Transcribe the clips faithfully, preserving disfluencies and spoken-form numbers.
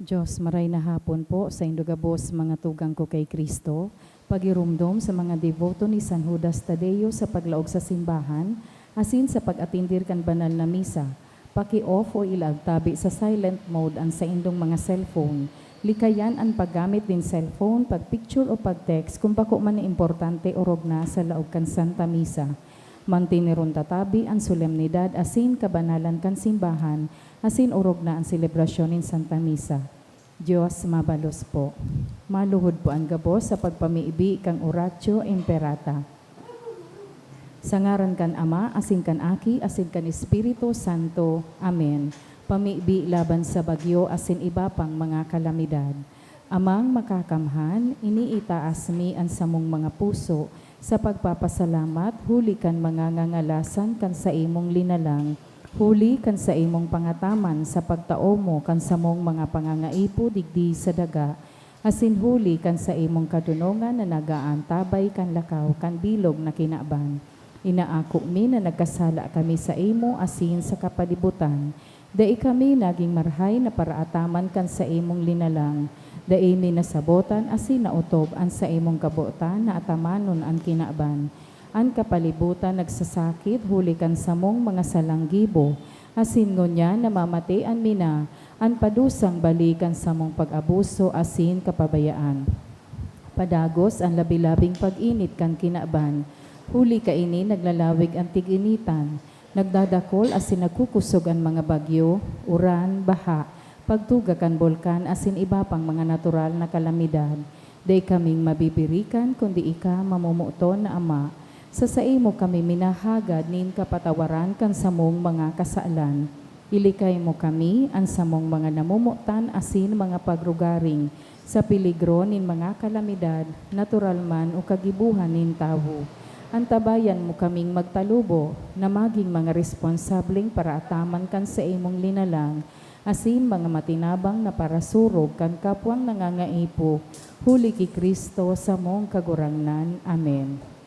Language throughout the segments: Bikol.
Diyos, maray na hapon po saindo gabos, mga tugang ko kay Cristo. Pagirumdom sa mga deboto ni San Judas Tadeo sa paglaog sa simbahan, asin sa pag-atendir kan banal na misa. Paki-off o ilaag tabi sa silent mode an saindong mga cellphone. Likayan an paggamit nin cellphone, pag-picture o pag-text kun bako man na importante orog na sa laog kan Santa Misa. Manteneron ta tabi an solemnidad asin kabanalan kan simbahan, asin orog na an selebrasyon nin Santa Misa. Dios mabalos po. Maluhod po an gabos sa pagpamibi kan Oratio Imperata. Sa ngaran kan Ama, asin kan Aki, asin kan Espiritu Santo. Amen. Pamibi laban sa bagyo asin iba pang mga kalamidad. Amang Makakamhan, iniitaas mi an samong mga puso sa pagpapasalamat huli kan mga ngangalasan kan saimong linalang, huli kan saimong pangataman sa pagtao mo kan samong mga pangangaipo digdi sa daga, asin huli kan saimong kadonongan na nag-aantabay kan lakaw kan bilog na kinaban. Inaako mi na nagkasala kami saimo asin sa kapalibutan. Dai kami nagin marahay na paraataman kan saimong linalang. Dai mi nasabotan asin naotob an saimong kabotan na atamanon an kinaban. An kapalibutan nagsasakit huli kan samong mga salang gibo, asin ngunyan namamatean mi na an padusang bali kan samong pag-abuso asin kapabayaan. Padagos an labi-labing pag-init kan kinaban, huli kaini naglalawig an tig-initan, nagdadakol asin nagkukusog an mga bagyo, uran, baha, pagtuga kan bulkan asin iba pang mga natural na kalamidad. Dai kaming mabibirikan kundi ika, mamomoton na Ama. Sa saimo kami minahagad nin kapatawaran kan samong mga kasalan. Ilikay mo kami, an samong mga namomotan asin mga pagrugaring, sa peligro nin mga kalamidad, natural man o kagibohan nin tawo. Antabayan mo kaming magtalubo na magin mga responsableng paraataman kan saimong linalang, asin mga matinabang na parasurog kan kapwang nangangaipo, huli ki Cristo samong Kagurangnan. Amen.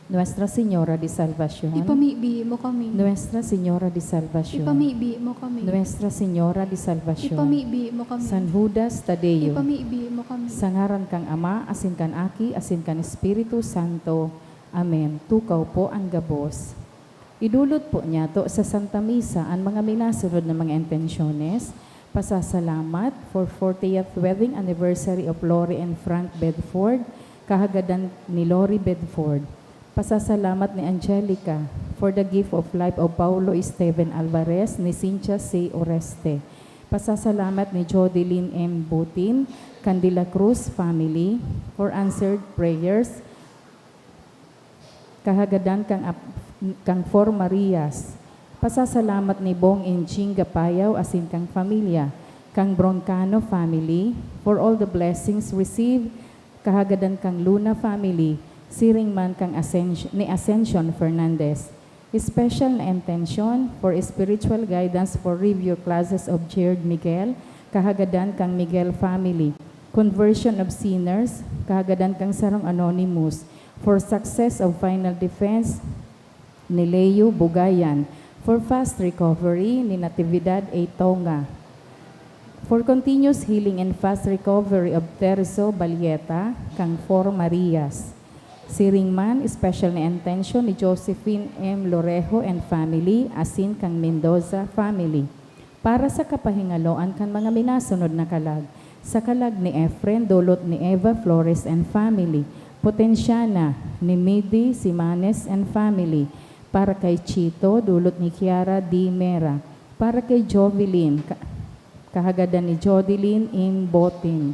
Nuestra Señora de Salvacion. Ipamibi mo kami. Nuestra Señora de Salvacion. Ipamibi mo kami. Nuestra Señora de Salvacion. Ipamibi mo kami. San Judas Tadeo. Ipamibi mo kami. Sa ngaran kan Ama, asin kan Aki, asin kan Espiritu Santo. Amen. Tukaw po an gabos. Idulot po niyato sa Santa Misa an mga minasunod na mga intensyones: pasasalamat for fortieth wedding anniversary of Lori and Frank Bedford, kahagadan ni Lori Bedford. Pasasalamat ni Angelica for the gift of life of Paulo Esteban Alvarez ni Cynthia C. Oreste. Pasasalamat ni Jodeline M. Butin, Candila Cruz family, for answered prayers, kahagadan kang ap-, kang Four Marias. Pasasalamat ni Bong Enching Gapayaw asin kang familya, kang Broncano family, for all the blessings received, kahagadan kang Luna family, siring man kang Ascension, ni Ascension Fernandez. Special na intensyon for spiritual guidance for review classes of Jared Miguel, kahagadan kang Miguel family. Conversion of sinners, kahagadan kang sarong anonymous. For success of final defense ni Leo Bugayan. For fast recovery ni Natividad A. Tonga. For continuous healing and fast recovery of Terzo Balieta, kang Four Marias. Siring man, special na intensyon ni Josephine M. Lorejo and family, asin kang Mendoza family. Para sa kapahingaloan kan mga minasunod na kalag, sa kalag ni Efren, dulot ni Eva Flores and family, Potensiana, ni Midi Simanes and family, para kay Chito, dulot ni Kiara D. Mera, para kay Jovelyn, ka-, kahagadan ni Jodeline M. Botin,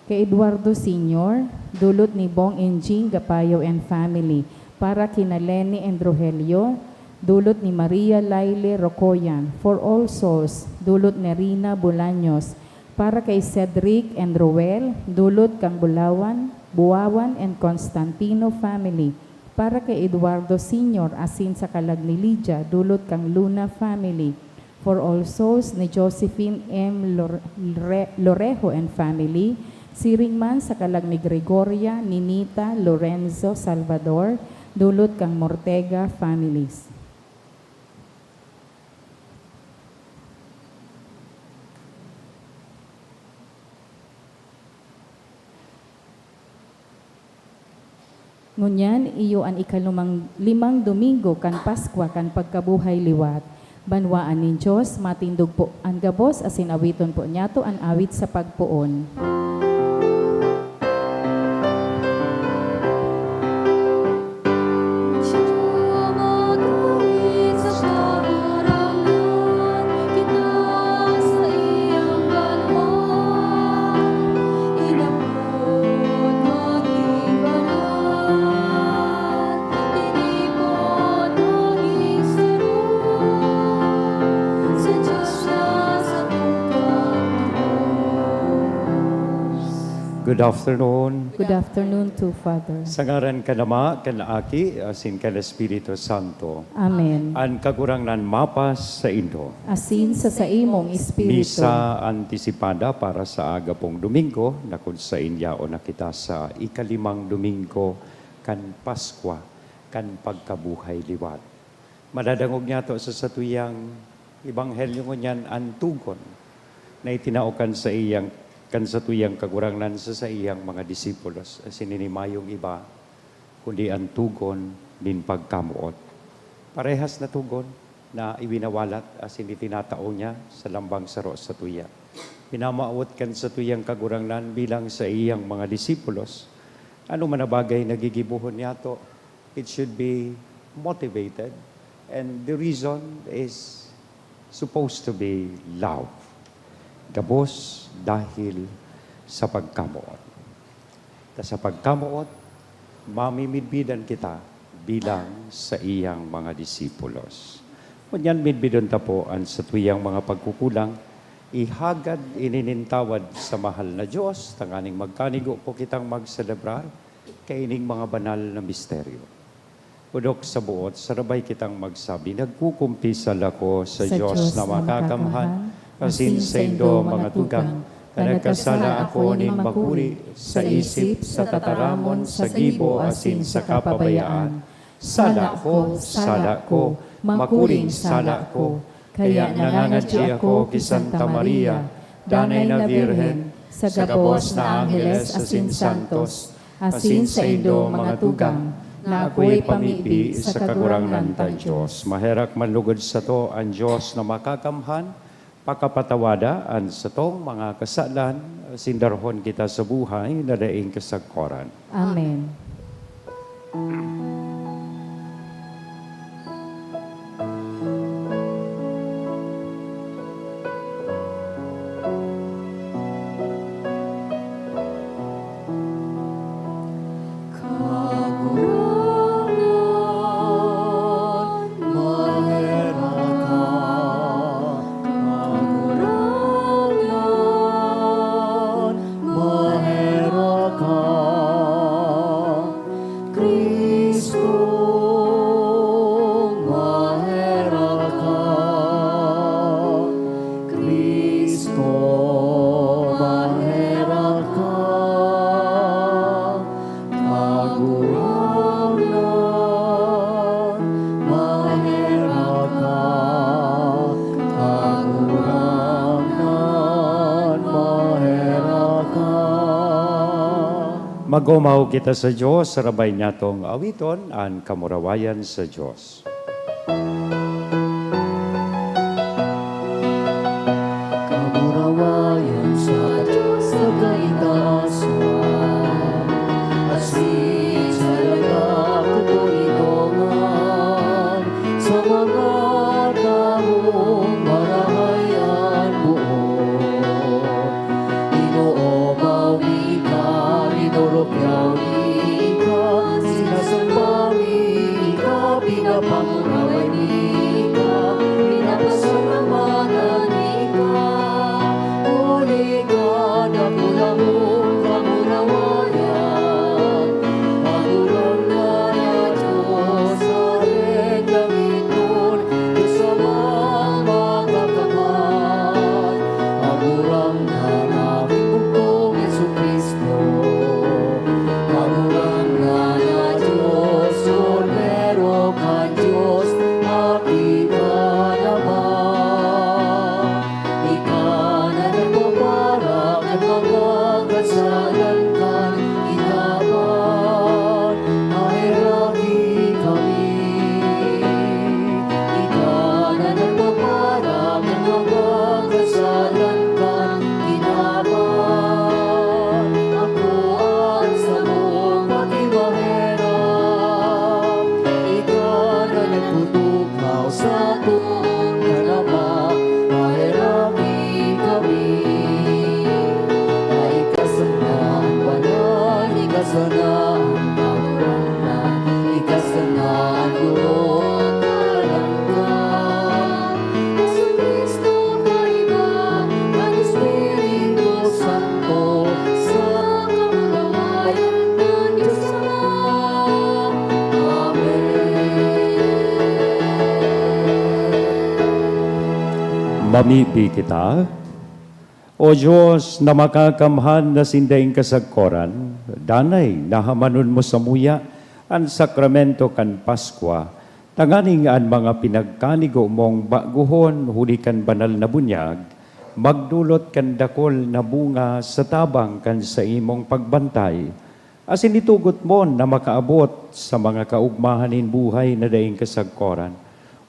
kay Eduardo Senior, dulot ni Bong Enjing Gapayo and family, para kina Leni and Rogelio, dulot ni Maria Laile Rocoyan, for all souls, dulot ni Rina Bolaños, para kay Cedric and Roel, dulot kang Bulawan, Buawan and Constantino family, para kay Eduardo Senior asin sa kalag ni Lydia, dulot kang Luna family, for all souls ni Josephine M. Lor-, Lore-, Lorejo and family, siring man sa kalag ni Gregoria, Ninita, Lorenzo, Salvador, dulot kang Mortega families. Ngunyan, iyo an ikalumang limang Domingo kan Paskwa kan pagkabuhay liwat. Banwaan nin Dios, matindog po an gabos asin awiton po niyato an awit sa pagpoon. Good afternoon. Good afternoon to Father. Sa ngaran kan Ama, kan Aki, asin kan Espiritu Santo. Amen. An Kagurangnan mapas saindo. Asin sa saimong espiritu. Misa antisipada para sa aga pong Domingo, na kun saen yaon na kita sa ikalimang Domingo kan Paskwa, kan pagkabuhay liwat. Madadangog niyato sa satuyang ebanghelyo ngunyan an togon na itinao kan saiyang, kan satuyang Kagurangnan sa saiyang mga disipulos, asin ini mayong iba kundi an togon nin pagkamoot. Parehas na togon na iwinawalat asin itinatao niya sa lambang saro satuya. Pinamawot kan satuyang Kagurangnan bilang saiyang mga disipulos, anoman na bagay na gigibohon niyato, it should be motivated, and the reason is supposed to be love. Gabos dahil sa pagkamoot. Ta sa pagkamoot, mamimidbidan kita bilang saiyang mga disipulos. Ngunyan, midbidon ta po an satuyang mga pagkukulang, ihagad ini nin tawad sa mahal na Dios, tanganing magkanigo po kitang magselebrar kaining mga banal na misteryo. Pudok sa buot, sarabay kitang magsabi, "Nagkukumpisal ako sa Sa Dios Dios na na makakamhan, makakamhan, asin asin saindo, saindo, mga mga tugang, tugang, na nagkasala ako nin makuri sa isip, sa tataramon, sa gibo, asin sa kapabayaan. Sala ko, sala ko, makuring sala ko." Kaya nangangadyi ako ki Santa Maria, Danay na Birhen, sa gabos na angheles asin santos, asin saindo, mga tugang, na akoy pamibi sa Kagurangnan tang Dios. Maherak man lugod sato an Dios na makakamhan, pakapatawada an satong mga kasalan, asin darahon kita sa buhay na daing kasagkoran. Amen. Cristo, maherak ka. Cristo, maherak ka. Kagurangnan, maherak ka. Kagurangnan, maherak ka. Mag-omaw kita sa Dios, sarabay niyatong awiton an kamurawayan sa Dios. Kamurawayan sa Dios sa kaitaasan, asin sa lagak kong inongan, sa mga tawong marahay an boot. Inoomaw mi ka, rinorokyaw mi ka, sinasamba mi ka, pinapanguraway mi ka, pinapasalamatan mi ka. Huli ka, dakula mong kamurawayan, Kagurangnan na Dios, sa langit, sa mga kakamay. Kagurangnan na Bugtong Jesu-Cristo, Ang pagbanal, ikasanaan ko, kalangkan. Jesu Cristo, kaiba kan Espiritu Santo, sa kamurawayan kan Diyos Ama. Amen. Mamibi kita. O Dios na makakamhan na sinda nin kasagkoran, danay na hamanon mo samuya an sakramento kan Paskwa, tanganing an mga pinagkanigo mong bagohon huli kan banal na bunyag, magdolot kan dakul na bunga sa tabang kan saimong pagbantay, asin itugot mo na makaabot sa mga kaogmahan nin buhay na daing kasagkoran.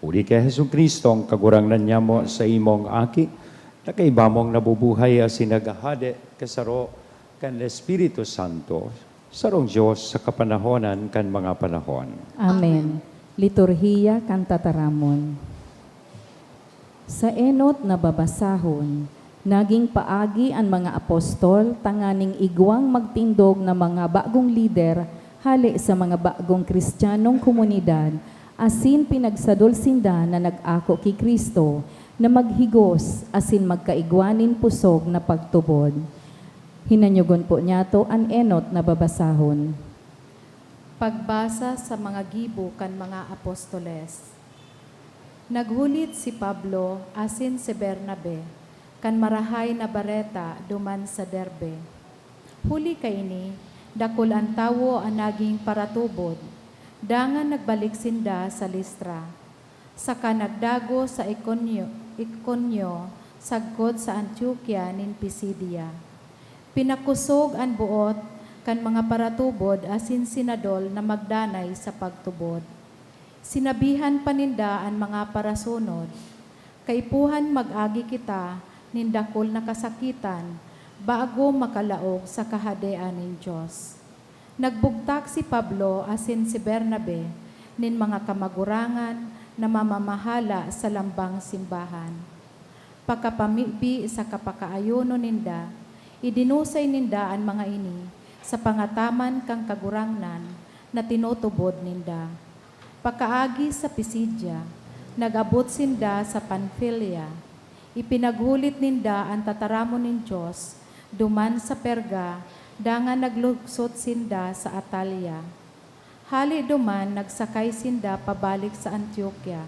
Huli ki Jesu-Cristo, an Kagurangnan nyamo, saimong Aki, na kaiba mong nabubuhay asin naghahade kasaro kan Espiritu Santo, sarong Dios sa kapanahonan kan mga panahon. Amen. Liturhiya kan Tataramon. Sa enot na babasahon, naging paagi an mga apostol tanganing igwang magtindog na mga bagong lider hale sa mga bagong Kristiyanong komunidad, asin pinagsadol sinda na nag-ako ki Cristo na maghigos asin magkaigwa nin pusog na pagtubod. Hinanyogon po niyato an enot na babasahon. Pagbasa sa mga gibo kan mga apostoles. Naghulit si Pablo asin si Bernabe kan Marahay na Bareta duman sa Derbe. Huli kaini, dakul an tawo an nagin paratubod, dangan nagbalik sinda sa Listra, saka nagdagos sa Iconio, Iconio sagkod sa Antiokia nin Pisidia. Pinakosog an boot kan mga paratubod asin sinadol na magdanay sa pagtubod. Sinabihan pa ninda an mga parasunod, "Kaipuhan mag-agi kita nin dakul na kasakitan bago makalaog sa Kahadean nin Dios." Nagbugtak si Pablo asin si Bernabe nin mga kamagurangan na mamamahala sa lambang simbahan. Pakapamibi saka pakaayuno ninda, idinusay ninda an mga ini sa pangataman kan Kagurangnan na tinutubod ninda. Pakaagi sa Pisidia, nag-abot sinda sa Panfilia. Ipinaghulit ninda an tataramon nin Dios duman sa Perga, dangan naglugsot sinda sa Atalia. Hale duman, nagsakay sinda pabalik sa Antiokia.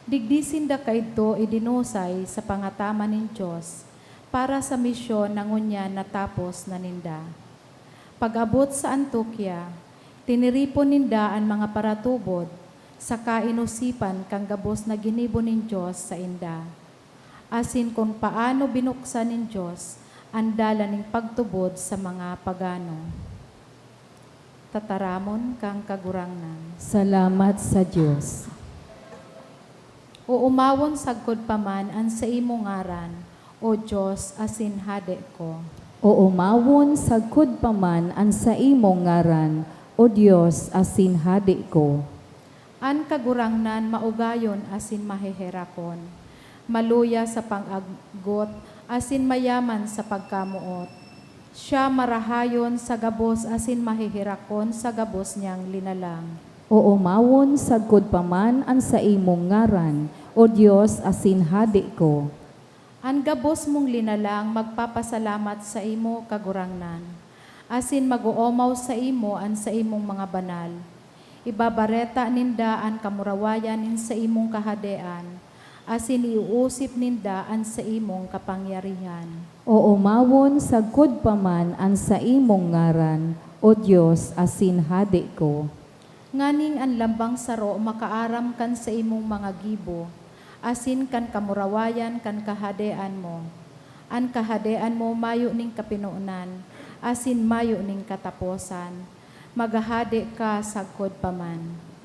Digdi sinda kaidto idinusay sa pangataman nin Dios para sa misyon na ngunyan natapos na ninda. Pag-abot sa Antiokia, tiniripon ninda an mga paratubod saka inosipan kan gabos na ginibo nin Dios sainda, asin kun paano binuksan nin Dios an dalan nin pagtubod sa mga pagano. Tataramon kan Kagurangnan. Salamat sa Dios. Oomawon sagkod pa man an saimong ngaran, O Dios asin Hade ko. Oomawon sagkod pa man an saimong ngaran, O Dios asin Hade ko. An Kagurangnan maugayon asin maheherakon, maluya sa pag-agot asin mayaman sa pagkamoot. Siya marahayon sa gabos asin maheherakon sa gabos niyang linalang. Oomawon sagkod pa man an saimong ngaran, O Dios asin Hade ko. An gabos mong linalang magpapasalamat saimo, Kagurangnan, asin mag-oomaw saimo an saimong mga banal. Ibabareta ninda an kamurawayan nin saimong Kahadean, asin iuusip ninda an saimong kapangyarihan. Oomawon sagkod pa man an saimong ngaran, O Dios asin Hade ko. Nganing an lambang saro makaaram kan saimong mga gibo, asin kan kamurawayan kan Kahadean mo. An Kahadean mo mayo nin kapinonan, asin mayo nin kataposan. Maghahade ka sagkod pa man.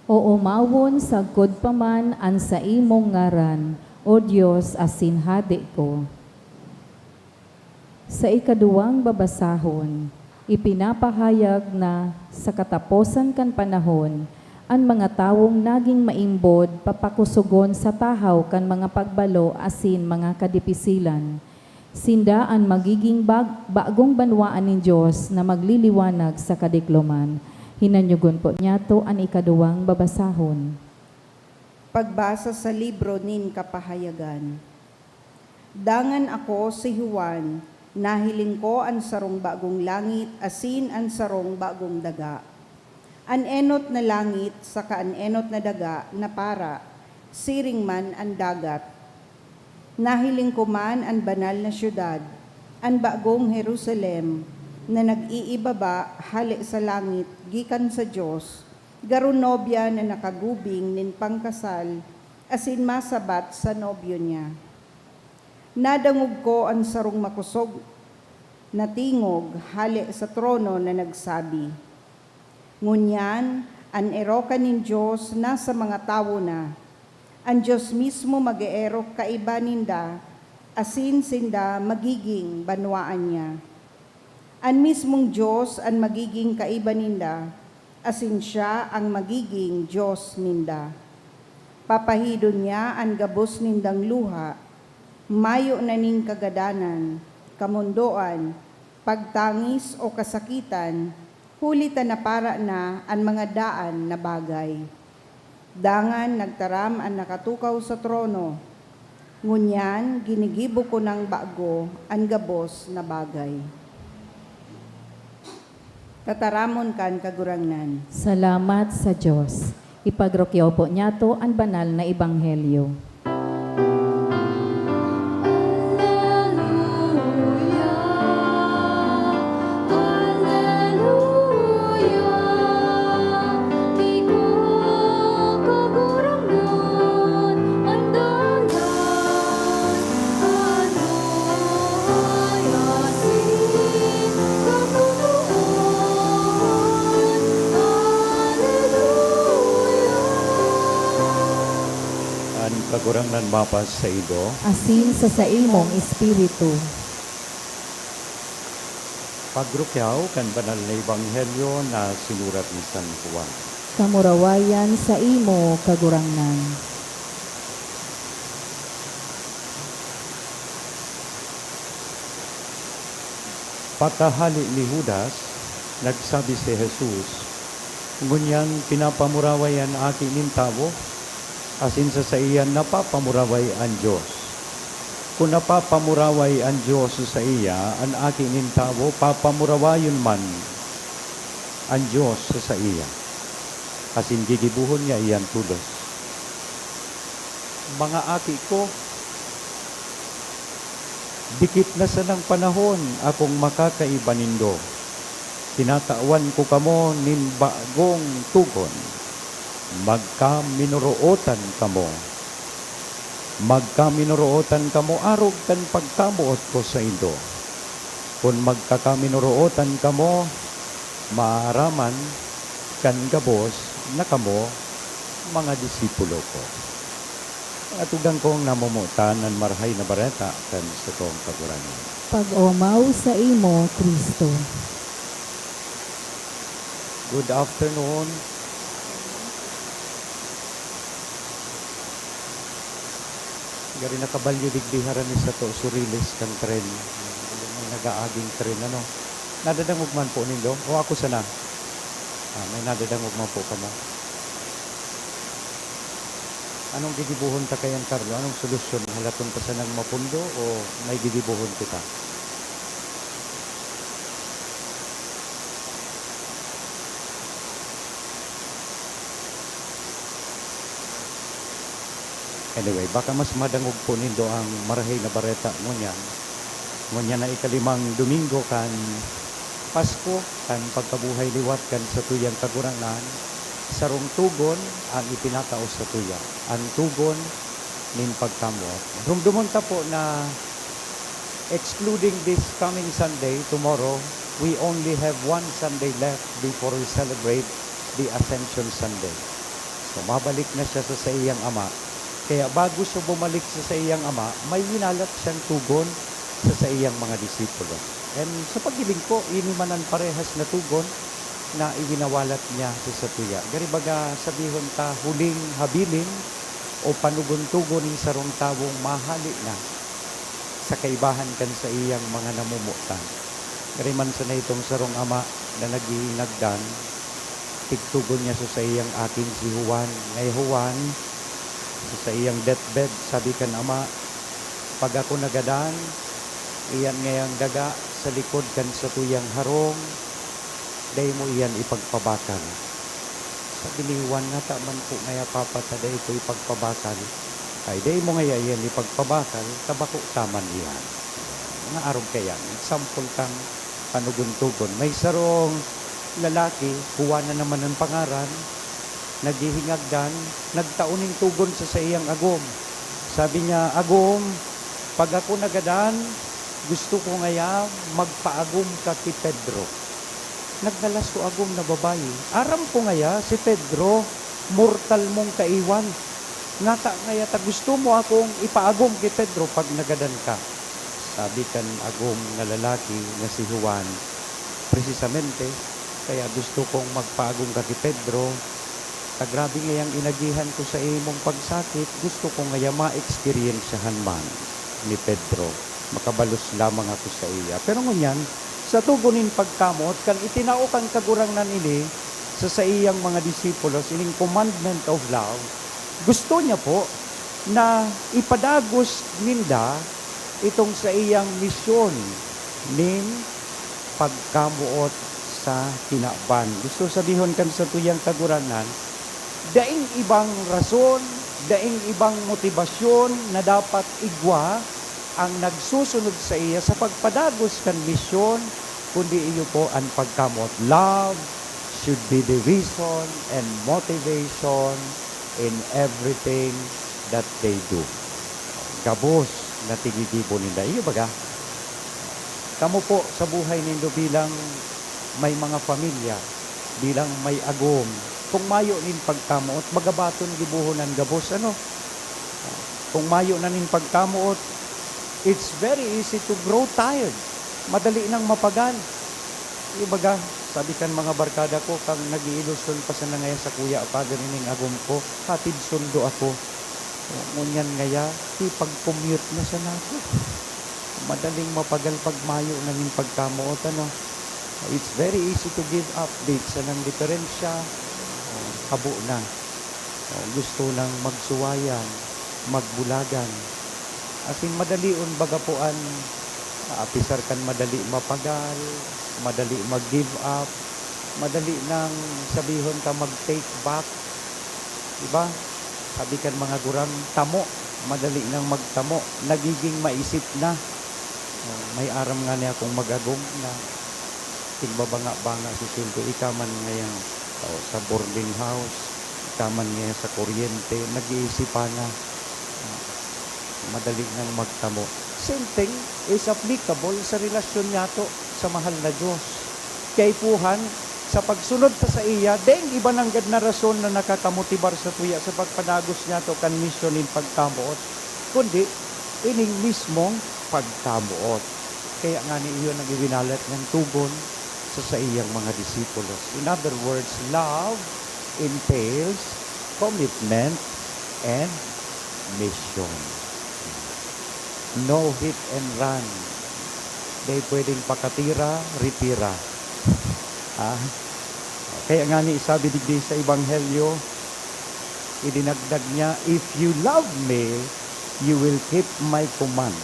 Oomawon sagkod pa man an saimong ngaran, O Dios asin Hade ko. Sa ikaduwang babasahon, ipinapahayag na sa kataposan kan panahon, an mga tawong naging maimbod papakosogon sa tahaw kan mga pagbalo asin mga kadipisilan. Sinda an magiging bag-, bagong banwaan nin Dios na magliliwanag sa kadikloman. Hinanyogon po niyato an ikaduwang babasahon. Pagbasa sa libro nin Kapahayagan. Dangan ako, si Juan, nahiling ko an sarong bagong langit asin an sarong bagong daga. An enot na langit saka an enot na daga napara, siring man an dagat. Nahiling ko man an banal na syudad, an bagong Jerusalem, na nag-iibaba hale sa langit gikan sa Dios, garo nobya na nakagubing nin pangkasal asin masabat sa nobyo niya. Nadangog ko an sarong makosog na tingog hale sa trono na nagsabi, "Ngunyan, an erokan nin Dios nasa mga tawo na. An Dios mismo mag-eerok kaiba ninda, asin sinda magiging banwaan niya. An mismong Dios an magiging kaiba ninda, asin siya ang magiging Dios ninda. Papahidon niya an gabos nindang luha, mayo na nin kagadanan, kamondoan, pagtangis o kasakitan, huli ta napara na an mga daan na bagay." Dangan nagtaram an nakatukaw sa trono, "Ngunyan ginigibo ko nang bago an gabos na bagay." Tataramon kan Kagurangnan. Salamat sa Dios. Ipagrukyaw po niyato an banal na ebanghelyo. Aleluya, aleluya, ikaw, Kagurangnan, an dalan, kabuhay, asin katotoohan. Aleluya. An Kagurangnan mapasaindo. Asin sa saimong espiritu. Pagrukyaw kan banal na ebanghelyo na sinurat ni San Juan. Kamurawayan saimo, Kagurangnan. Pakahale ni Judas, nagsabi si Jesus, "Ngunyan pinapamuraway an Aki nin Tawo, asin sa saiya napapamuraway an Dios. Kun napapamuraway an Dios sa saiya, an Aki nin Tawo papamurawayon man an Dios sa saiya, asin gigibohon niya iyan tolos." Mga aki ko, dikit na sanang panahon akong makakaiba nindo. Tinatawan ko kamo nin bagong togon. Magkaminorootan kamo. Magkaminorootan kamo arog kan pagkamoot ko saindo. Kun magkakaminorootan kamo, maaraman kan gabos na kamo mga disipulo ko. Mga tugang kong namomotan, an Marahay na Bareta kan satong Kagurangnan. Pag-omaw saimo, Cristo. Good afternoon. Gari nakabalyo digdi harani sato, surilis kan tren. May nag-aaging tren, ano? Nadadangog man po nindo? O ako sana? Ah, may nadadangog man po kamo? Anong gigibohon ta kayan, Carlo? Anong solusyon? Halaton ta sanang mapundo o may gigibohon kita? Anyway, baka mas madangog po nindo ang Marahay na Bareta ngunyan. Ngunyan na ikalimang Domingo kan Pasko, kan pagkabuhay liwat kan satuyang Kagurangnan, sarong togon ang ipinatao satuya, an togon nin pagkamoot. Rumdomon ta po na excluding this coming Sunday, tomorrow, we only have one Sunday left before we celebrate the Ascension Sunday. So, mabalik na siya sa saiyang Ama. Kaya bago siya bumalik sa saiyang Ama, may hinalat siyang togon sa saiyang mga disipulo. And sa paghiling ko, ini man an parehas na togon na iwinawalat niya sa satuya. Gari baga sabihon ta, huling habilin o panugon-tugon nin sarong tawong mahale na. sa kaibahan kan saiyang mga namomotan. Gari man sana itong sarong ama na naghihingagdan, tigtugon niya sa saiyang aking si Juan. Ngaya Juan, sa saiyang deathbed, sabi kan ama, "Pag ako nagadan, iyan ngayang daga sa likod kan satuyang harong, dai mo iyan ipagpabakal." Sabi ni Juan, "Ngata man po ngaya, Papa, ta dai ko ipagpabakal." "Ay, dai mo ngaya iyan ipagpabakal, ta bako ta man iyan." Mga arog kaiyan, example kan panugon-tugon. May sarong lalaki, Juan na naman an pangaran, naghihingagdan, nagtao nin tugon sa saiyang agom. Sabi niya, "Agom, pag ako nagadan, gusto ko ngaya magpaagom ka ki Pedro." Nagkalas so agom na babayi, "Aram ko ngaya si Pedro, mortal mong kaiwan. Ngata ngaya ta gusto mo akong ipaagom ki Pedro pag nagadan ka?" Sabi kan agom na lalaki na si Juan, "Presisamente, kaya gusto kong magpaagom ka ki Pedro, ta grabe ngayang inagihan ko sa imong pagsakit, gusto ko ngaya maeksperyensyahan man ni Pedro. Makabalos lamang ako saiya." Pero ngunyan, sa tugon nin pagkamoot, kan itinao kan Kagurangnan ini sa saiyang mga disipulos, ining commandment of love, gusto niya po na ipadagos ninda itong saiyang misyon nin pagkamoot sa kinaban. Gusto sabihon kan satuyang Kagurangnan, daing ibang rason, daing ibang motibasyon na dapat igwa ang nagsusunod saiya sa pagpadagos kan misyon, kundi iyo po an pagkamoot. Love should be the reason and motivation in everything that they do. Gabos na tinigibo ninda. Iyo baga? Kamo po, sa buhay nindo bilang may mga pamilya, bilang may agom, kung mayo nin pagkamoot, magabaton gibohon an gabos, ano? Kung mayo na nin pagkamoot, it's very easy to grow tired. Madali nang mapagal. Ibaga, sabi kan mga barkada ko, kan nag-iilusyon pa sana ngaya sakuya, Father, ining agom ko, hatid sundo ako. O, ngunyan ngaya, ipag-commute na sana ako. Madaling mapagal pag mayo na nin pagkamoot, ano? It's very easy to give up, big sanang diferensya, o, habo na. O, gusto nang magsuwayan, magbulagan. As in, madalion baga po an, apisar kan madali mapagal, madali mag-give up, madali nang sabihon ka mag-take back. Diba? Sabi kan mga gurang, tamo, madali nang magtamo, nagiging maisip na. O, may aram ngani akong mag-agom na tigbabanga-banga si sweldo, ika man ngayang, o, sa boarding house, ika man ngayang sa kuryente, nag-iisipan na, o, madali nang magtamo. Same thing is applicable sa relasyon niyato sa mahal na Diyos. Kaipuhan, sa pagsunod ta saiya, daing iba nanggad na rason na nakakamotibar satuya sa pagpadagos niyato kan misyon nin pagkamoot, kundi ining mismong pagkamoot. Kaya ngani iyon ang iwinalat niyang tugon sa saiyang mga disipulos. In other words, love entails commitment and mission. No hit and run. Dai pwedeng pakatira, retira. Ah, kaya ngani sabi digdi sa Ebanghelyo, idinagdag niya, "If you love me, you will keep my commands,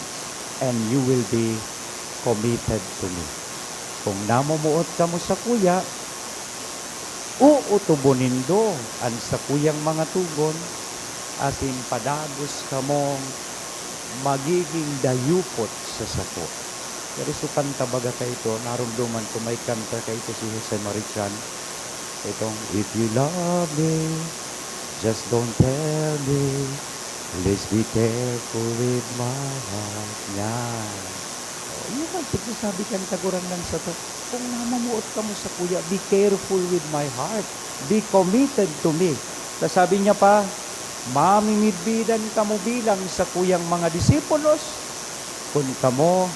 and you will be committed to me." Kung namomoot kamo sakuya, uutubon nindo an sakuyang mga tugon, asin padagos kamong magiging dayupot sa sako. Pero so kanta baga kaito, naromdoman ko may kanta kaito si Jose Marichan. Itong, "If you love me, just don't tell me. Please be careful with my heart." Yan. O, yun ang pagsasabi kan Kagurangnan sato. Kung namomoot kamo sakuya, be careful with my heart. Be committed to me. Tas sabi niya pa, "Mamimidbidan kamo bilang sakuyang mga disipulos kun kamo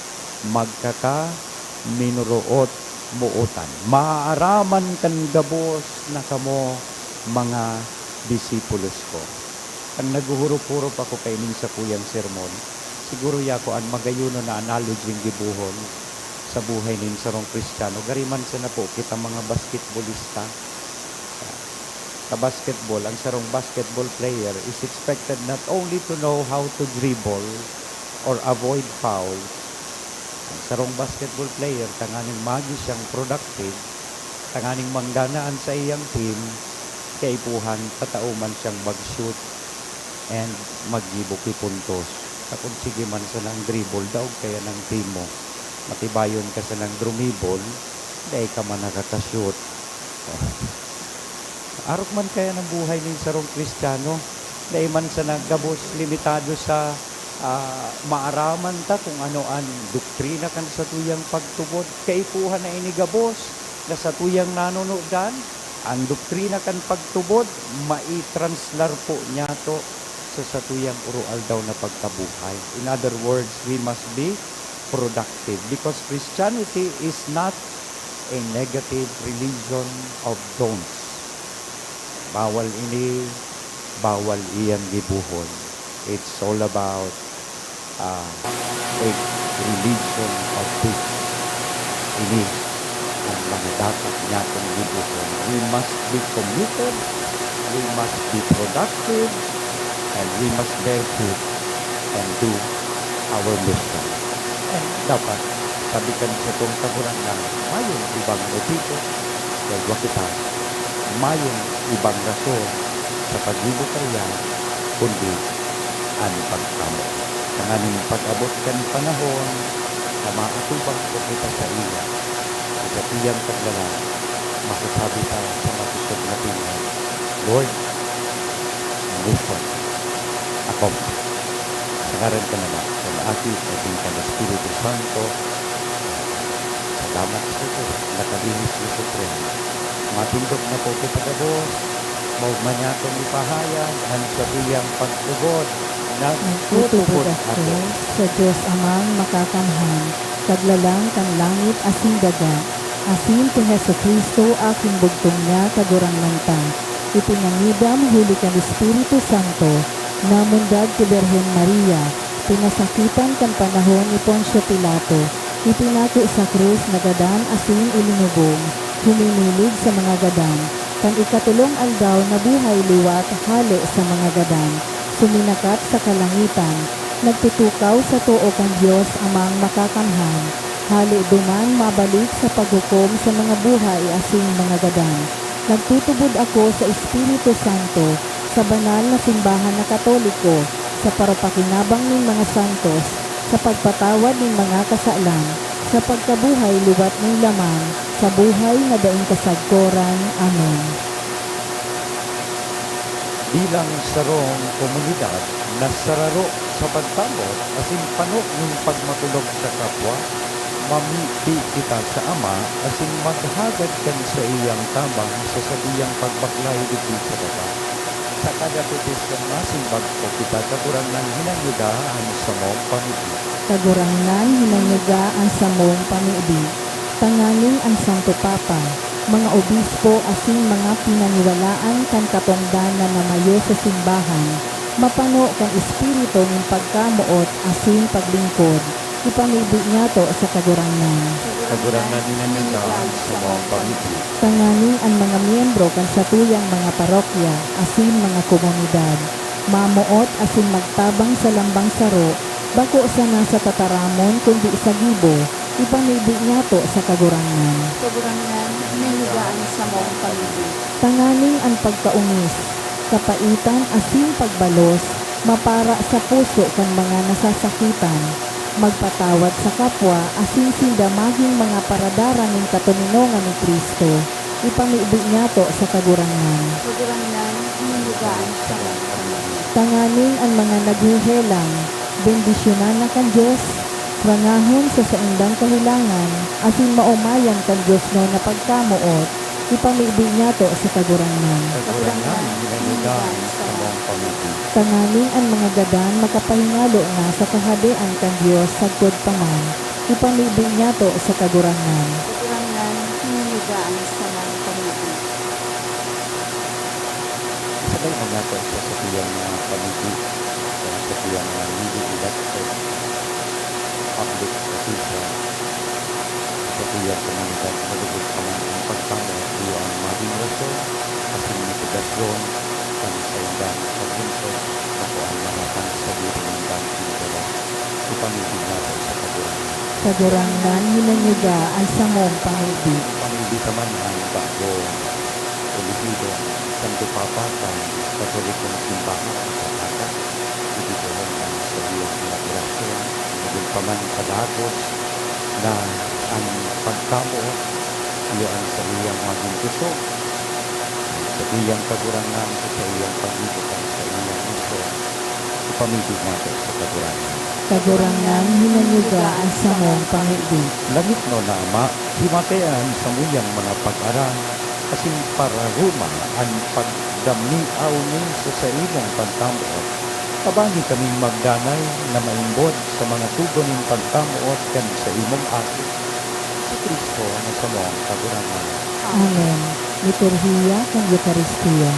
magkakaminoroot-mootan." Maaaraman kan gabos na kamo mga disipulos ko. Kan naghuhurop-hurop ako kaining sakuyang sermon, Siguro yako an magayonon na analogy ang gibohon sa buhay nin sarong Kristiyano. Gari man sana po kita mga basketbolista. Sa basketball, ang sarong basketball player is expected not only to know how to dribble or avoid foul. Ang sarong basketball player, tanganing magi siyang productive, tanganing manggana an saiyang team, kaipuhan, tatao man siyang mag-shoot and maggibo ki puntos. Sa kung sige man sanang dribble, daog kaya ng team mo. Matibayon ka sanang drumibol, dai ka man nakaka-shoot. Arog man kaya ng buhay nin sarong Kristiyano, dai man sana gabos limitado sa, ah, maaraman ta kung ano an doktrina kan satuyang pagtubod. Kaipuhan na ini gabos na satuyang nanunudan, an doktrina kan pagtubod, maitranslaro po niyato sa satuyang oroaldaw na pagkabuhay. In other words, we must be productive because Christianity is not a negative religion of don'ts. Bawal ini, bawal iyang gibohon. It's all about, ah, a religion of this. Ini ang mga dapat niyatong gibohon. We must be committed, we must be productive, and we must bear fruit and do our mission. And dapat, sabi kan satong Kagurangnan, mayong ibang motibo, kaya kita, mayong ibang rason sa paggibo kaya, kundi an pagtamo. Tanganing pag-abot kan panahon na maatubang po kita saiya, sa satuyang paglalang, masasabi ta sa makusog na tingog, "Lord, mission accomplished." Sa ngaran kan Ama, kan Aki, asin kan Espiritu Santo. Salamat sa Dios, nakalihis ni Supremo. Matindog na po kita gabos, maugma niyatong ipahayag an satuyang pagtubod. Nagtutubod ako sa Dios Amang Makakamhan, Kaglalang kan langit asin daga, asin ki Jesu-Cristo, aking bugtong niya, Kagurangnan ta, ipinangidam huli kan Espiritu Santo, namundag ki Birhen Maria, pinasakitan kan panahon ni Poncio Pilato, ipinako sa krus, nagadan asin ilinubong, huminilig sa mga gadan, kan ikatolong aldaw nabuhay liwat hale sa mga gadan, suminakat sa kalangitan, nagtutukaw sa too kan Dios Amang Makakamhan, hale duman mabalik sa paghukom sa mga buhay asin mga gadan. Nagtutubod ako sa Espiritu Santo, sa banal na simbahan na Katoliko, sa parapakinabang nin mga santos, sa pagpatawad nin mga kasalan, sa pagkabuhay liwat nin laman, sa buhay na daing kasagkoran. Amen. Bilang sarong komunidad na sararo sa pagtambot asin pano nin pagmakulog sa kapwa, mamibi kita sa Ama asin maghagad kan saiyang tabang sa satuyang pagbaklay digdi sa daga. Sa kada petisyon, masimbag po kita, Kagurangnan, hinanyuga an samong pamibi. Kagurangnan, hinanyuga an samong pamibi. Tanganing an Santo Papa, mga obispo asin mga pinaniwalaan kan katongdan na namayo sa simbahan, mapano kan espiritu nin pagkamoot asin paglingkod, ipamibi niyato sa Kagurangnan. Kagurangnan, hinanyuga an samong pamibi. Tanganing an mga miyembro kan satuyang mga parokya asin mga komunidad, mamoot asin magtabang sa lambang saro, bako sana sa tataramon kundi sa gibo, ipamibi niyato sa Kagurangnan. Kagurangnan, hinanyuga an samong pamibi. Tanganing an pagkaongis, kapaitan asin pagbalos mapara sa puso kan mga nasasakitan, magpatawad sa kapwa asin sinda magin mga paradara nin katoninongan ni Cristo, ipamibi niyato sa Kagurangnan. Kagurangnan, hinanyuga an samong pamibi. Tanganing an mga naghehelang, bendisyonan na kan Dios, rangahon sa saindang kahelangan, asin maomayan kan diosnon na pagkamoot, ipamibi niyato sa Kagurangnan. Kagurangnan, hinanyuga an samong pamibi. Tanganing an mga gadan makapahingalo na sa Kahadean kan Dios sagkod pa man, ipamibi niyato sa Kagurangnan. Kagurangnan, hinanyuga an samong pamibi. Sa Kaya na nato sa satuyang mga pamigit, sa satuyang mga nili-elected public official, sa satuyang komunidad, malugod pa man ang pagtao, iyo ang magin rason asin motibasion kan saindang paglingkod, bako an mga kan sadiri nindang ginagawa. Ipamibi nato sa Kagurangnan. Kagurangnan, hinanyuga an samong pamibi. Pamibi ta man an bagong elehido, Santo Papa kan Katolikong Simbahan, sa Papa, idibohon an saiyang mga orasyon, magin pa man kadagos na an pagkamoot, iyo an saiyang magin kusog. Sa iyang Kagurangnan, sa iyang pag-ibig, sa iyang misyon, ipamibi nato sa Kagurangnan. Kagurangnan, hinanyuga an samong pamibi. Langitnon na Ama, himatay an samuyang mga pag-aram, asin pararuma an pagdamiaw mi sa saimong pagkamoot. Tabangi kaming magdanay na maimbod sa mga tugon nin pagkamoot kan saimong Aki, si Cristo na samong Kagurangnan. Amen. Liturhiya kan Eukaristia.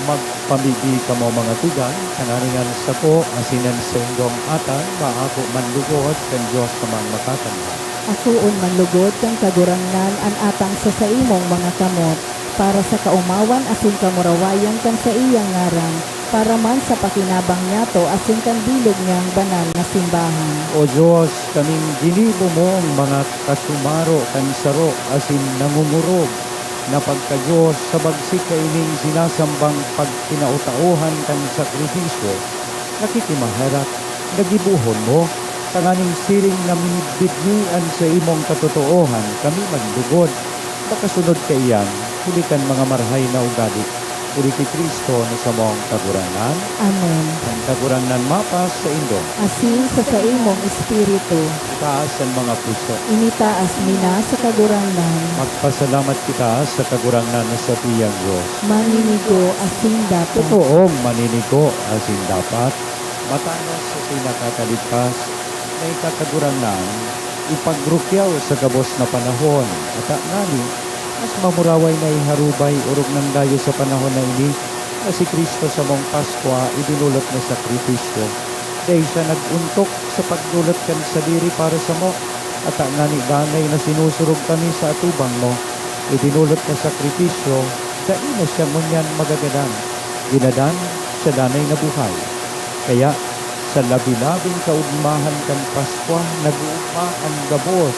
Magpamibi kamo, mga tugang, tanganing an sako asin an saindong atan maako man lugod kan Dios na Makakanhan. Akoon man lugod kan Kagurangnan an atang sa saimong mga kamot, para sa kaomawan asin kamurawayan kan saiyang ngaran, para man sa pakinabang niyato asin kan bilog niyang banal na simbahan. O Dios, kaming ginibo mong mga kasumaro kan saro asin nangongorog na pagka-Dios, sa bagsit kaining sinasambang pagkinao-taohan kan sakrifisyo, nakikimaherak, na gibohon mo, tanganing siring na midbidni an saimong katotoohan, kami man lugod makasunod kaiyan, huli kan mga marahay na ugadi, huli ki Cristo na samong Kagurangnan. Amen. An Kagurangnan mapasaindo. Asin sa saimong espiritu. Itaas an mga puso. Initaas mi na sa Kagurangnan. Magpasalamat kita sa Kagurangnan na satuyang Dios. Maninigo asin dapat. Totoong maninigo asin dapat. Matanos asin nakakaligtas, na ika, Kagurangnan, ipagrukyaw sa gabos na panahon, ata ngani, mas mamuraway na iharubay orog nang dayo sa panahon na ini, na si Cristo samong Paskwa idinolot na sakripisyo. Dai siya nag-ontok sa pagdolot kan sadiri para samo, ata ngani danay na sinusurog kami sa atubang mo. Idinolot na sakripisyo, dai na siya ngunyan magagadan. Ginadan, siya danay na buhay. Kaya, sa labi-labing kaogmahan kan Paskwa, nag-oogma an gabos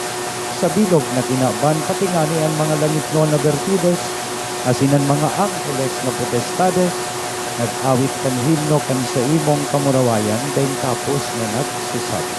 sa bilog na kinaban, pati ngani an mga langitnon na bertidos, asin an mga angheles na potestades, nag-awit kan himno kan saimong kamurawayan, daing tapos na nagsasabi.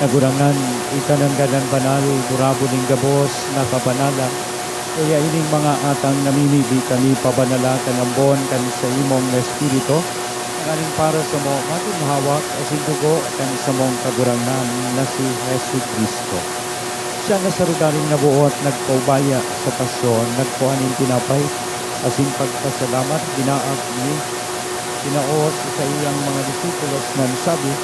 Kagurangnan, ika nanggad an banal, gurabo nin gabos na kabanalan. Kaya ining mga atang namimibi kami pabanala kan ambon kan saimong Espiritu, tanganing para samo magin hawak asin dugo kan samong Kagurangnan na si Jesu-Cristo. Siya na sa rogaring naboot nagpaubaya sa pasyon, nagkua nin tinapay, asin pagpasalamat, binaak ini, tinao sa saiyang mga disipulos na nagsabi,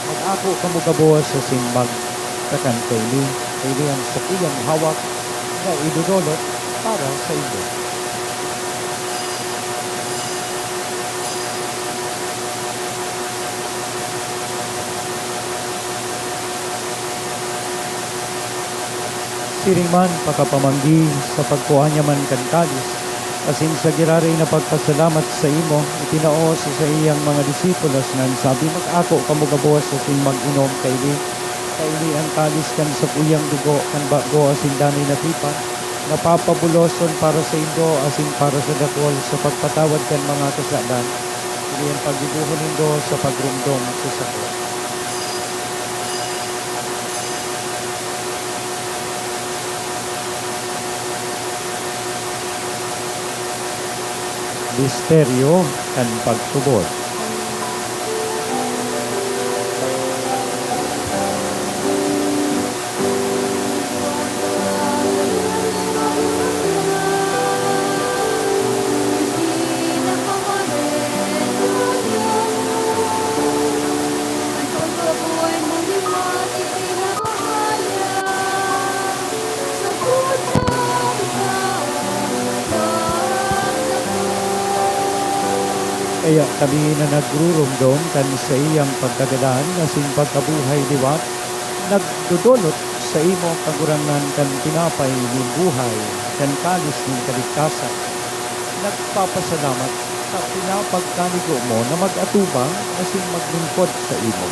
"Mag-ako kamo gabos asin magkakan kaini. Kaini an sakuyang hawak na idodolot para saindo." Siring man, pakapamanggi, sa pagkua niya man kan kalis, asin sa giraray na pagpasalamat sa imo, itinao sa saiyang mga disipulos na nagsabi, "Mag-ako kamo gabos asin mag-inom kaini. Kaini an kalis kan sakuyang dugo kan bago asin danay na tipan, na papabuloson para saindo asin para sa dakul sa pagpatawad kan mga kasalan. Ini an paggibohon nindo sa pagromdom sa sako." Misteryo kan pagtubod. Kaya kami na nagruromdom kan saiyang pagkagadan asin pagkabuhay liwat, nagdodolot saimo, Kagurangnan, kan tinapay nin buhay, kan kalis nin kaligtasan. Nagpapasalamat sa pinapagkanigo mo na mag-atubang asin maglingkod saimo.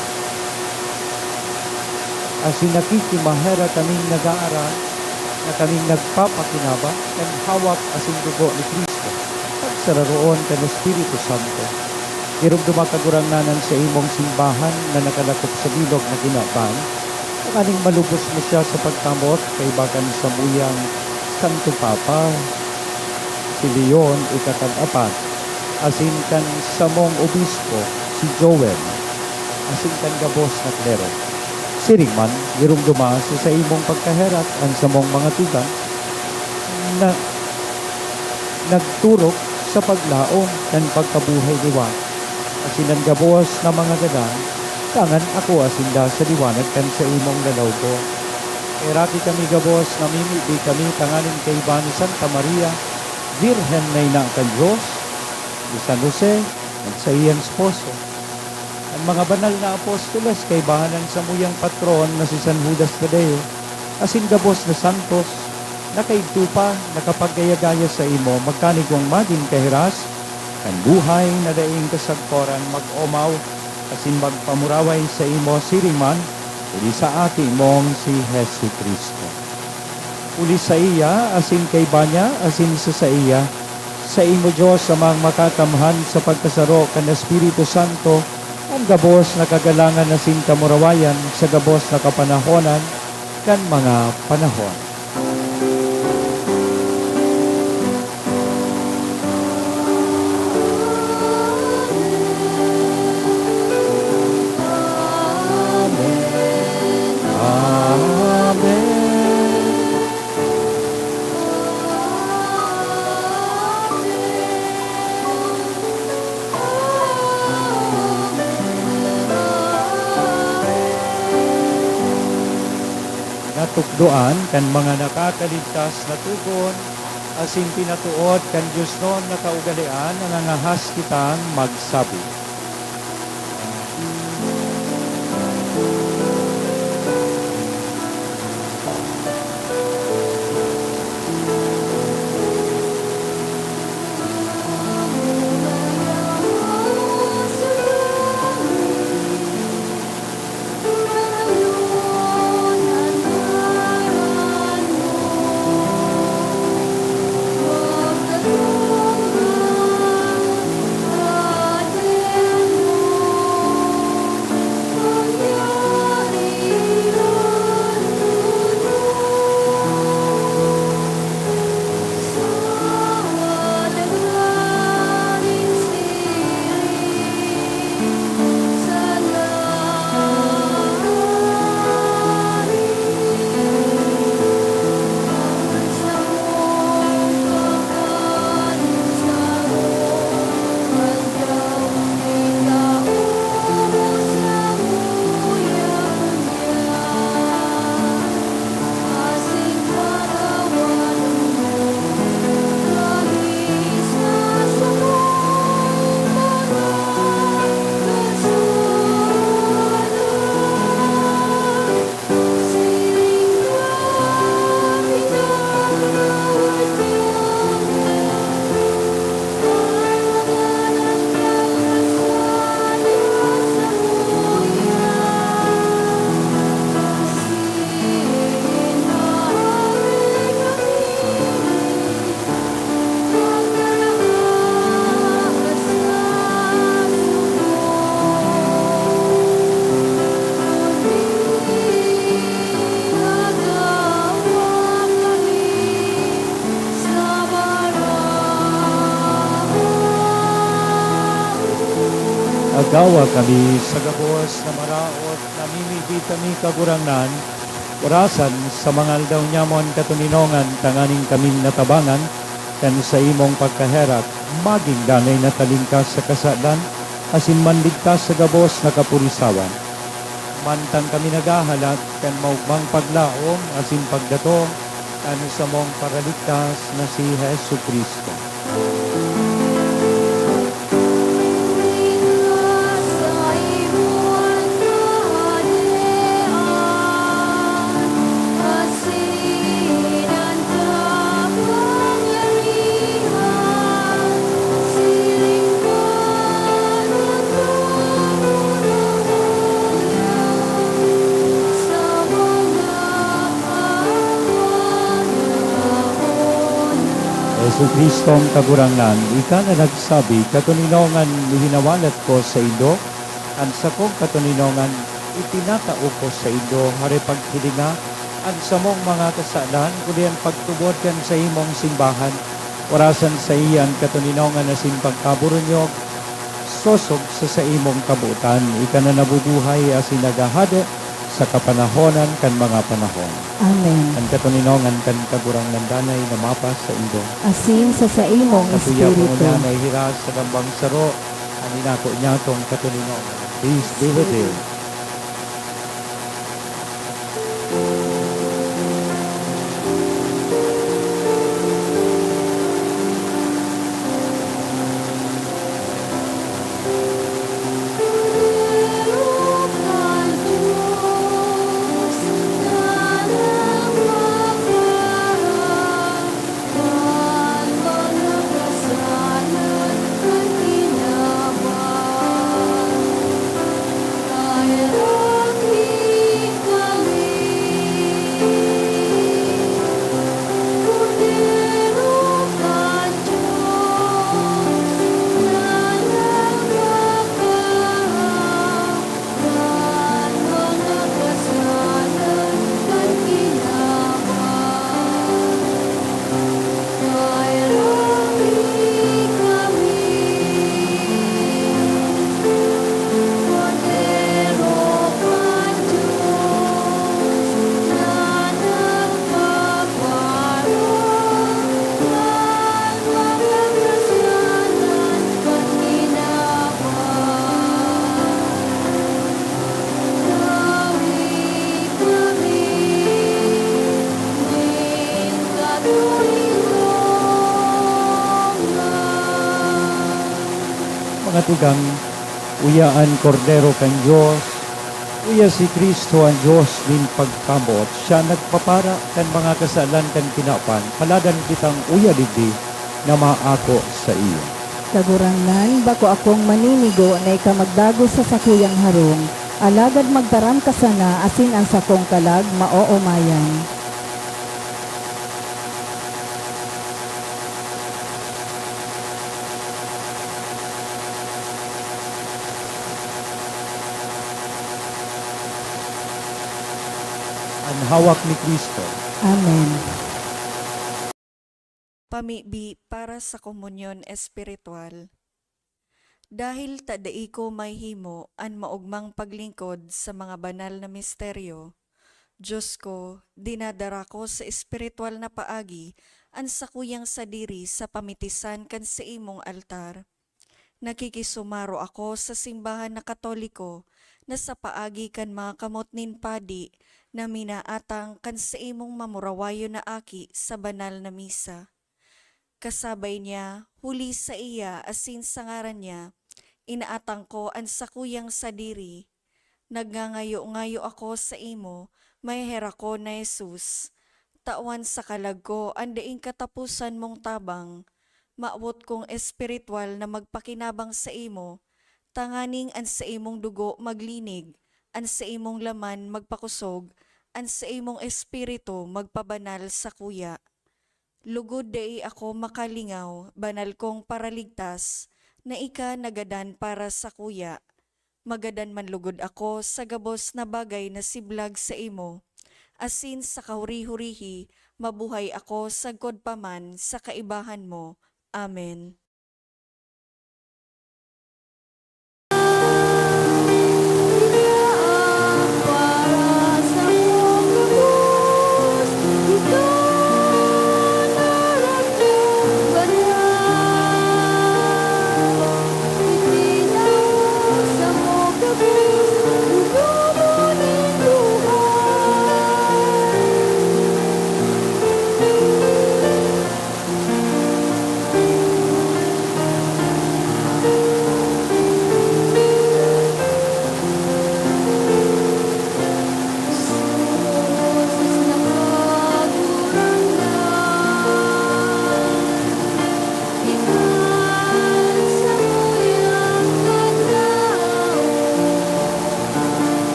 Asin nakikimaherak kaming nag-aaram na kaming nagpapakinaba kan hawak asin dugo ni Cristo, pagsararoon kan Espiritu Santo. Iromdoma, Kagurangnan, an saimong simbahan na nakalakop sa bilog na kinaban, tanganing malubos mo siya sa pagkamot kaiba kan samuyang Santo Papa, si Leon ikatag-apat, asin kan samong obispo, si Joel, asin kan gabos na klero. Siring man, iromdoma sa saimong pagkaherak an samong mga tugang na nagturok sa paglaom kan pagkabuhay liwat, asin an gabos na mga gadan, dangan akoa sinda sa liwanag kan saimong lalawgon. Heraki kami gabos, namimibi kami tanganing kaiba ni Santa Maria, Birhen na Ina kan Dios, ni San Jose, an saiyang esposo, an mga banal na apostoles, kaibahan an samuyang patron na si San Judas Tadeo, asin gabos na santos, na kaidto pa nakapagaya-gaya saimo, magkanigong magin kahiras kan buhay na daing kasagkoran, mag-omaw asin magpamuraway saimo siring man huli sa Aki mong si Jesu-Cristo. Huli saiya, asin kaiba niya, asin sa saiya, saimo, Dios Amang Makakamhan, sa pagkasaro kan Espiritu Santo, an gabos na kagalangan asin kamurawayan sa gabos na kapanahonan kan mga panahon. Amen. Amen. Natukdoan kan mga nakakaligtas na tugon, asin pinatood kan diosnon na kaugalean na nangahas kitang magsabi. Agawa kami sa gabos na maraot, namimibi kami, Kagurangnan, orasan sa mga aldaw niamo an katoninongan, tanganing kaming natabangan kan saimong pagkaherak, magin danay na talingkas sa kasalan, asin manligtas sa gabos na kapurisawan. Mantang kami naghahalat kan maogmang paglaom asin pagdatong kan samong Paraligtas na si Jesu-Cristo. Jesu-Cristong Kagurangnan, ika na nagsabi, "Katoninongan hinawalat ko saindo, an sakong katoninongan itinatao ko saindo." Hare paghilinga an samong mga kasalan, kundi an pagtubod kan saimong simbahan. Orasan saiya an katoninongan asin pagkaburunyog, sosog sa saimong kabotan. Ika na nabubuhay asin naghahade sa kapanahonan kan mga panahon. Amen. An katoninongan kan Kagurangnan danay na mapasaindo. Asin sa saimong Katuya espiritu. Pangunyan ay hiras sa gambang saro, an inako niya tong katoninongan. Peace be with you. Mga tugang, uya an Kordero kan Dios, uya si Cristo an Dios nin pagkamoot. Siya nagpapara kan mga kasalan kan kinaban. Paladan kitang uya digdi na maako saiya. Kagurangnan, bako akong maninigo na ika magdagos sa sakuyang harong, alagad magtaram ka sana asin an sakong kalag maoomayan. An hawak ni Cristo. Amen. Pamibi para sa komunyon espiritual. Dahil ta dai ko mahimo an maogmang paglingkod sa mga banal na misteryo, Dios ko, dinadara ko sa espiritual na paagi an sakuyang sadiri sa pamitisan kan saimong altar. Nakikisumaro ako sa simbahan na Katoliko na sa paagi kan mga kamot nin padi na minaatang kan saimong mamurawayon na aki sa banal na misa. Kasabay niya, huli saiya asin sa ngaran niya, inaatang ko an sakuyang sadiri. Nagngangayo-ngayo ako saimo, maheherak ko na Jesus, tawan sa kalag ko an daing kataposan mong tabang. Mawot kong espiritual na magpakinabang saimo, tanganing an saimong dugo maglinig, an saimong laman magpakosog, an saimong espiritu magpabanal sakuya. Lugod dai ako makalingaw, banal kong Paraligtas, na ika nagadan para sakuya. Magadan man lugod ako sa gabos na bagay na siblag saimo, asin sa kahuri-hurihi mabuhay ako sagkod pa man sa kaibahan mo. Amen.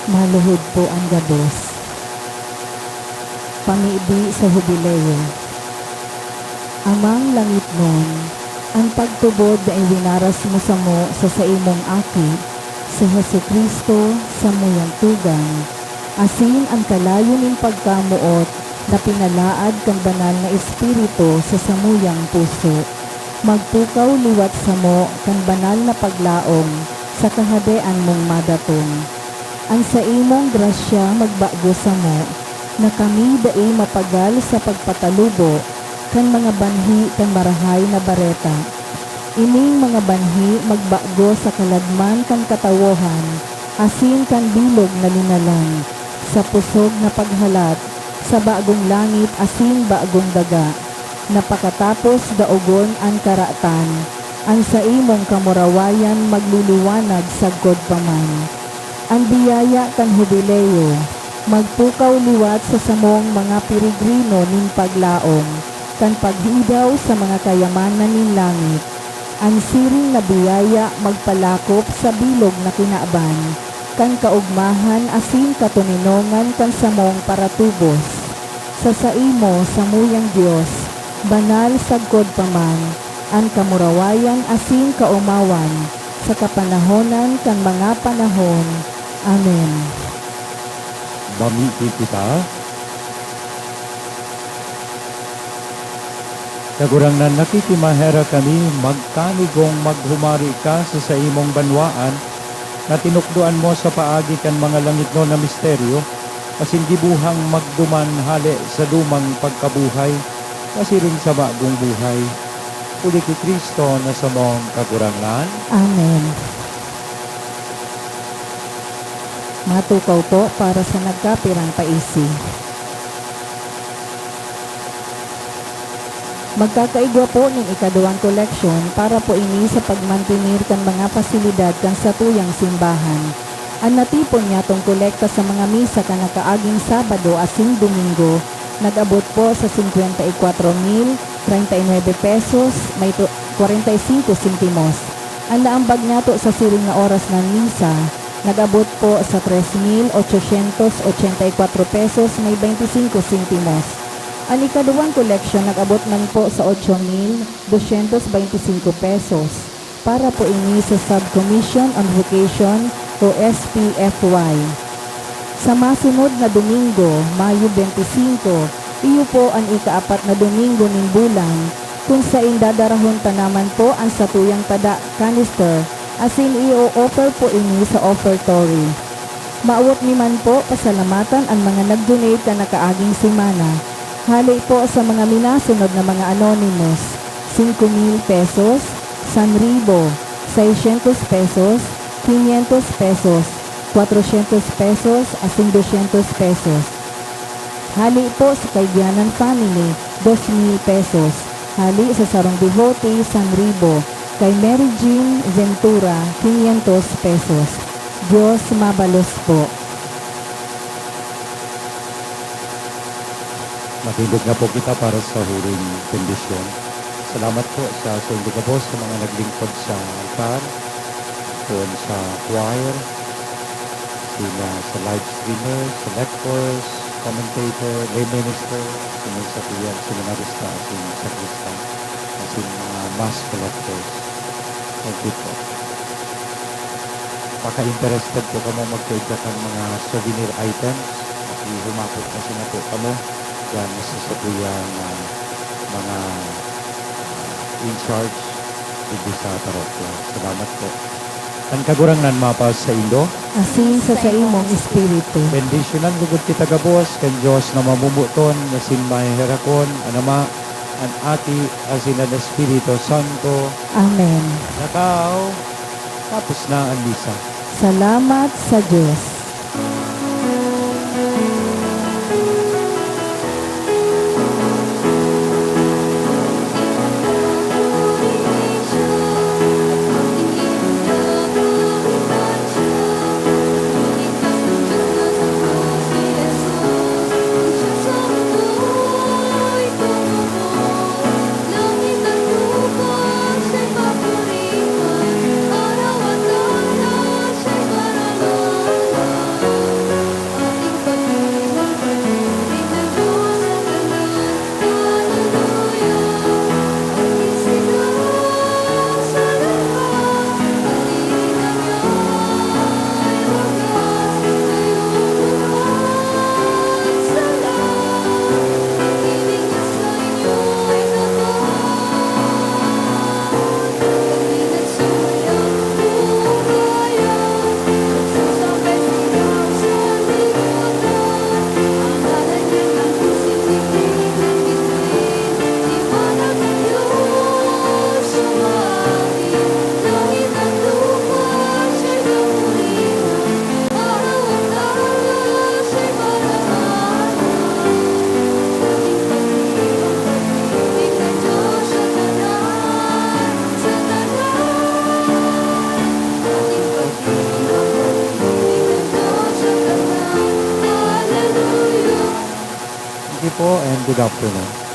Maluhod po an gabos. Pamibi sa Hubileo. Amang langitnon, an pagtubod na iwinaras mo samo sa saimong Aki, si Jesu-Cristo, samuyang tugang, asin an kalayo nin pagkamoot na pinalaad kan Banal na Espiritu sa samuyang puso, magpukaw liwat samo kan banal na paglaom sa Kahadean mong madatong. An saimong grasya magbago samo, na kami dai mapagal sa pagpatalubo kan mga banhi kan Marahay na Bareta. Ining mga banhi magbago sa kaladman kan katawohan asin kan bilog na linalang, sa pusog na paghalat, sa bagong langit asin bagong daga, na pakatapos daogon an karatan, an saimong kamurawayan magliliwanag sagkod pa man. An biyaya kan Hubileo magpukaw liwat sa samong mga peregrino nin paglaom kan paghidaw sa mga kayamanan nin langit. An siring na biyaya magpalakop sa bilog na kinaban kan kaogmahan asin katoninongan kan samong paratubos. Sa saimo, samuyang Dios, banal sagkod pa man an kamurawayan asin kaomawan sa kapanahonan kan mga panahon. Amen. Mamibi kita. Kagurangnan, nakikimaherak kami, magkanigong maghumari ka sa saimong banwaan na tinukdoan mo sa paagi kan mga langitnon na misteryo, asin gibohang magduman hale sa lumang pagkabuhay, pasiring sa bagong buhay. Huli ki Cristo na samong Kagurangnan. Amen. Matukaw po para sa nagkapirang paisi. Magkakaigwa po nin ikaduwang koleksyon para po ini sa pagmantener kan mga pasilidad kan satuyang simbahan. An natipon nyatong kolekta sa mga misa kan nakaaging Sabado asin Domingo nag-abot po sa singkwenta y kwatro mil treinta y nuebe pesos may tu-, kwarenta y singko sentimos. An naambag nyato sa siring na oras na misa nag-abot po sa tres mil ochocientos ochenta y kwatro pesos may baynti singko sentimos. An ikaduwang koleksyon nag-abot man po sa ocho mil doscientos baynti singko pesos. Para po ini sa Subcommission on Vocation o S P F Y. Sa masunod na Domingo, Mayo twenty-five, iyo po an ikaapat na Domingo nin bulan, kun saen dadarahon ta naman po an satuyang tada canister, asin i-o-offer po ini sa offertory. Mawot mi man po pasalamatan an mga nag-donate kan nakaaging semana. Hale po sa mga minasunod na mga anonymous, singko mil pesos, san ribo, seiscientos pesos, quinientos pesos, cuatrocientos pesos, asin doscientos pesos. Hale po sa Caibianan family, dos mil pesos. Hale sa sarong devotee, san ribo. Kay Mary Jean Ventura, quinientos pesos. Dios mabalos po. Matindog na po kita para sa huling bendisyon. Salamat po sa saindong gabos sa mga naglingkod sa altar, poon sa choir, sina sa live streamer, selectors, commentator, lay minister, sino sa tiyan, seminarista, asin sakrista, asin mga mass collectors. Thank you po. Baka interested po kamo magkaigwa kan mga souvenir items, makihumapot na sana po kamo diyan sa satuyang, ah, mga, ah, in charge digdi sa parokya. Salamat po. An Kagurangnan mapasaindo. Asin sa saimong espiritu. Bendisyonan lugod kita gabos kan Dios na mamomoton asin maheherakon, an Ama, an Aki, asin an Espiritu Santo. Amen. Lakaw, tapos na an misa. Salamat sa Dios. and good afternoon.